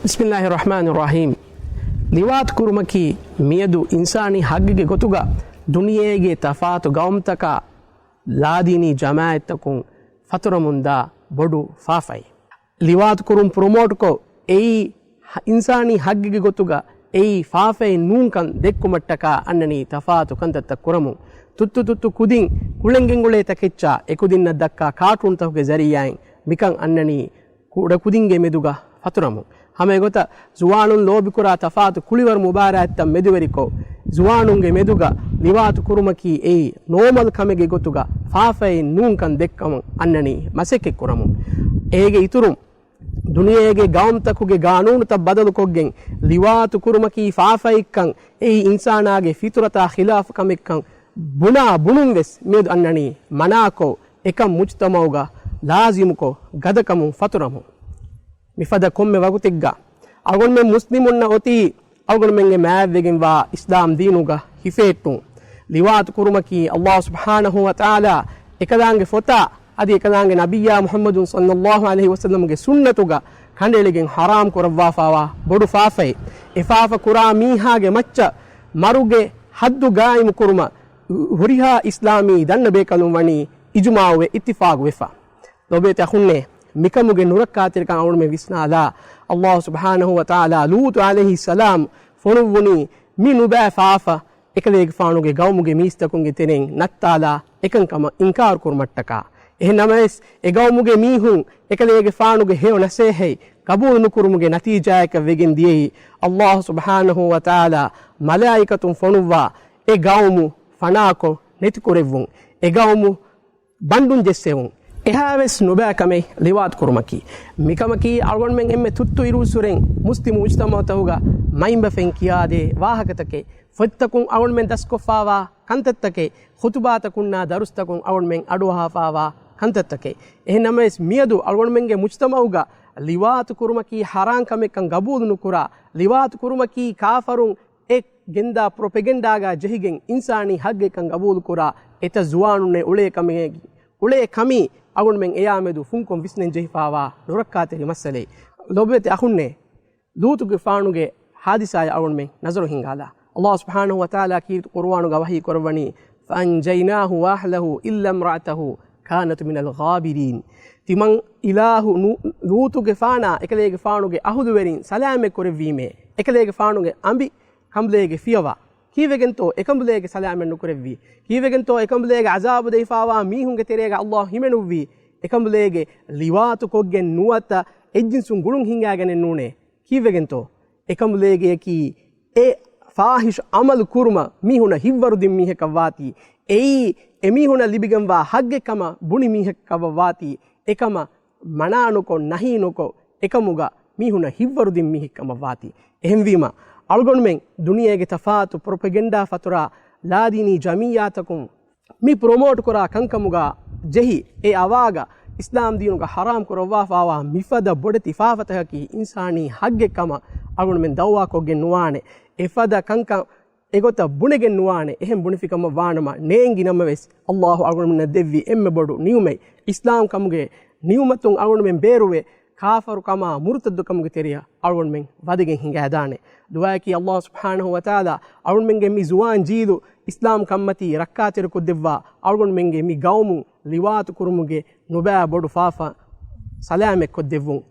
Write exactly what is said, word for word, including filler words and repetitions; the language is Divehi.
ބިސްމިއްލާހި ރަޙްމާނި ރަޙީމް. ލިވާތު ކުރުމަކީ މިއަދު އިންސާނީ ހައްގެއްގެ ގޮތުގަ ދުނިޔޭގެ ތަފާތު ގައުމުތަކާ ލާދީނީ ޖަމާއަތްތަކުން ފަތުރަމުންދާ ބޮޑު ފާފައެއް. ލިވާތު ކުރުން ޕްރޮމޯޓްކޮށް، އެއީ އިންސާނީ ހައްގެއްގެ ގޮތުގަ އެއީ ފާފައެއް ނޫންކަން ދެއްކުމަށްޓަކާ އަންނަނީ ތަފާތު ކަންތައްތައް ކުރަމުން. ތުއްތު ތުއްތު ކުދިން ކުޅެންގެންގުޅޭ ތަކެއްޗާ އެކުދިންނަށް ދައްކާ ކާޓޫންތަކުގެ ޒަރީއާއިން މިކަން އަންނަނީ ކުޑަކުދިންގެ މެދުގަ ފަތުރަމުން. ހަމަ އެގޮތަށް ޒުވާނުން ލޯބިކުރާ ތަފާތު ކުޅިވަރު މުބާރާތްތައް މެދުވެރިކޮށް، ޒުވާނުންގެ މެދުގަ ލިވާތު ކުރުމަކީ އެއީ ނޯމަލް ކަމެއްގެ ގޮތުގަ ފާފައެއް ނޫންކަން ދެއްކަމުން އަންނަނީ މަސައްކަތް ކުރަމުން. އޭގެ އިތުރުން، ދުނިޔޭގެ ގައުމުތަކުގެ ގާނޫނުތައް ބަދަލުކޮށްގެން، ލިވާތު ކުރުމަކީ ފާފައެއްކަން، އެއީ އިންސާނާގެ ފިތުރަތާ ޚިލާފު ކަމެއްކަން ބުނާ ބުނުން ވެސް މިއަދު އަންނަނީ މަނާކޮށް، އެކަން މުޖްތަމަޢުގަ ލާޒިމުކޮށް ގަދަކަމުން ފަތުރަމުން. މިފަދަ ކޮންމެ ވަގުތެއްގަ އަޅުގަނޑުމެން މުސްލިމުންނަށް އޮތީ އަޅުގަނޑުމެންގެ މާތްވެގެންވާ އިސްލާމް ދީނުގަ ހިފެހެއްޓުން. ލިވާތު ކުރުމަކީ ﷲ ސުބްޙާނަހޫ ވަތަޢާލާ އެކަލާނގެ ފޮތާ އަދި އެކަލާނގެ ނަބިއްޔާ މުޙައްމަދު ޞައްލައްލާހު ޢަލައިހި ވަސައްލަމްގެ ސުންނަތުގަ ކަނޑައެޅިގެން ޙަރާމް ކުރައްވާފާވާ ބޮޑު ފާފައެއް. އެ ފާފަ ކުރާ މީހާގެ މައްޗަށް މަރުގެ ޙައްދު ގާއިމު ކުރުމަށް ހުރިހާ އިސްލާމީ ދަންނަ ބޭކަލުން ވަނީ އިޖުމާޢުވެ އިއްތިފާޤުވެފަ. ލޮބުވެތި އަޚުންނޭ، މިކަމުގެ ނުރައްކާތެރިކަން އަޅުގަނޑުމެން ވިސްނާލާ، ﷲ ސުބްޙާނަހޫ ވަތަޢާލާ ލޫޠު ޢަލައިހިއްސަލާމް ފޮނުއްވުނީ މި ނުބައި ފާފަ އެކަލޭގެފާނުގެ ގައުމުގެ މީސްތަކުންގެ ތެރެއިން ނައްތާލާ އެކަންކަމަށް އިންކާރު ކުރުމަށްޓަކާ. އެހެން ނަމަވެސް، އެ ގައުމުގެ މީހުން އެކަލޭގެފާނުގެ ހެޔޮ ނަސޭހަތް ޤަބޫލު ނުކުރުމުގެ ނަތީޖާއަކަށް ވެގެން ދިޔައީ، ﷲ ސުބްޙާނަހޫ ވަތަޢާލާ މަލާއިކަތުން ފޮނުއްވާ އެ ގައުމު ފަނާކޮށް ނެތިކުރެއްވުން. އެ ގައުމު ބަންޑުން ޖެއްސެވުން. އެހާވެސް ނުބައި ކަމެއް ލިވާތު ކުރުމަކީ. މިކަމަކީ އަޅުގަނޑުމެން އެންމެ ތުއްތު އިރުއުސުރެން މުސްލިމު މުޖްތަމަޢުތަކުގަ މައިންބަފައިން ކިޔާދޭ ވާހަކަތަކެއް، ފޮތްތަކުން އަޅުގަނޑުމެން ދަސްކޮށްފާވާ ކަންތައްތަކެއް، ޚުތުބާތަކުންނާ ދަރުސްތަކުން އަޅުގަނޑުމެން އަޑުއަހާފާވާ ކަންތައްތަކެއް. އެހެން ނަމަވެސް، މިއަދު އަޅުގަނޑުމެންގެ މުޖްތަމަޢުގަ ލިވާތު ކުރުމަކީ ޙަރާން ކަމެއްކަން ގަބޫލު ނުކުރާ، ލިވާތު ކުރުމަކީ ކާފަރުން އެ ގެންދާ ޕްރޮޕެގެންޑާގާ ޖެހިގެން އިންސާނީ ހައްގެއްކަން ގަބޫލުކުރާ އެތައް ޒުވާނުންނެއް އުޅޭ ކަމެއް، އުޅޭ ކަމީ އަޅުގަނޑުމެން އެޔާމެދު ފުންކޮށް ވިސްނެން ޖެހިފާވާ ނުރައްކާތެރި މައްސަލައެއް. ލޮބުވެތި އަޚުންނޭ، ލޫޠުގެފާނުގެ ޙާދިސާއަށް އަޅުގަނޑުމެން ނަޒަރު ހިންގާލާ. ﷲ ސުބްޙާނަހޫ ވަތަޢާލާ ކީރިތި ޤުރުއާނުގަ ވަޙީ ކުރައްވަނީ، فَأَنْجَيْنَاهُ وَأَهْلَهُ إِلَّا امْرَأَتَهُ كَانَتْ مِنَ الْغَابِرِينَ. ތިމަން އިލާހު ނޫ-، ލޫޠުގެފާނާ އެކަލޭގެފާނުގެ އަހުލުވެރިން ސަލާމަތް ކުރެއްވީމޭ. އެކަލޭގެފާނުގެ އަނބި ކަނބުލޭގެ ފިޔަވާ. ކީއްވެގެންތޯ އެކަނބުލޭގެ ސަލާމަތް ނުކުރެއްވީ؟ ކީއްވެގެންތޯ އެކަނބުލޭގެ ޢަޒާބު ދެވިފާވާ މީހުންގެ ތެރޭގަ ﷲ ހިމެނުއްވީ؟ އެކަނބުލޭގެ ލިވާތު ކޮށްގެން ނުވަތަ އެއްޖިންސުން ގުޅުން ހިނގާގެނެއް ނޫނޭ. ކީއްވެގެންތޯ؟ އެކަނބުލޭގެއަކީ އެ ފާޙިޝް ޢަމަލު ކުރުމަށް މީހުނަށް ހިތްވަރުދިން މީހަކަށް ވާތީ، އެއީ އެމީހުނަށް ލިބިގެންވާ ޙައްޤެއް ކަމަށް ބުނި މީހަކަށް ވާތީ، އެކަމަށް މަނާނުކޮށް، ނަހީނުކޮށް، އެކަމުގަ މީހުނަށް ހިތްވަރުދިން މީހެއް ކަމަށް ވާތީ. އެހެންވީމަ، އަޅުގަނޑުމެން ދުނިޔޭގެ ތަފާތު ޕްރޮޕެގެންޑާ ފަތުރާ، ލާދީނީ ޖަމިއްޔާތަކުން މި ޕްރޮމޯޓް ކުރާ ކަންކަމުގަ ޖެހި، އެ އަވާގަ އިސްލާމް ދީނުގަ ޙަރާމް ކުރައްވާފާވާ މިފަދަ ބޮޑެތި ފާފަތަކަކީ އިންސާނީ ޙައްޤެއް ކަމަށް އަޅުގަނޑުމެން ދަޢުވާ ކޮށްގެން ނުވާނެ. އެފަދަ ކަންކަން އެގޮތަށް ބުނެގެން ނުވާނެ. އެހެން ބުނެފިކަމަށް ވާނަމަ، ނޭނގި ނަމަވެސް، ﷲ އަޅުގަނޑުމެންނަށް ދެއްވި އެންމެ ބޮޑު ނިޢުމަތް، އިސްލާމް ކަމުގެ ނިޢުމަތުން އަޅުގަނޑުމެން ބޭރުވެ، ކާފަރު ކަމާ މުރުތައްދު ކަމުގެ ތެރެއަށް އަޅުގަނޑުމެން ވަދެގެން ހިނގައިދާނެ. ދުޢާއަކީ، ﷲ ސުބްޙާނަހޫ ވަތަޢާލާ އަޅުގަނޑުމެންގެ މި ޒުވާން ޖީލު އިސްލާމް ކަންމަތީ ރައްކާތެރިކޮށްދެއްވާ، އަޅުގަނޑުމެންގެ މި ގައުމު ލިވާތު ކުރުމުގެ ނުބައި ބޮޑު ފާފަ ސަލާމަތްކޮށްދެއްވުން.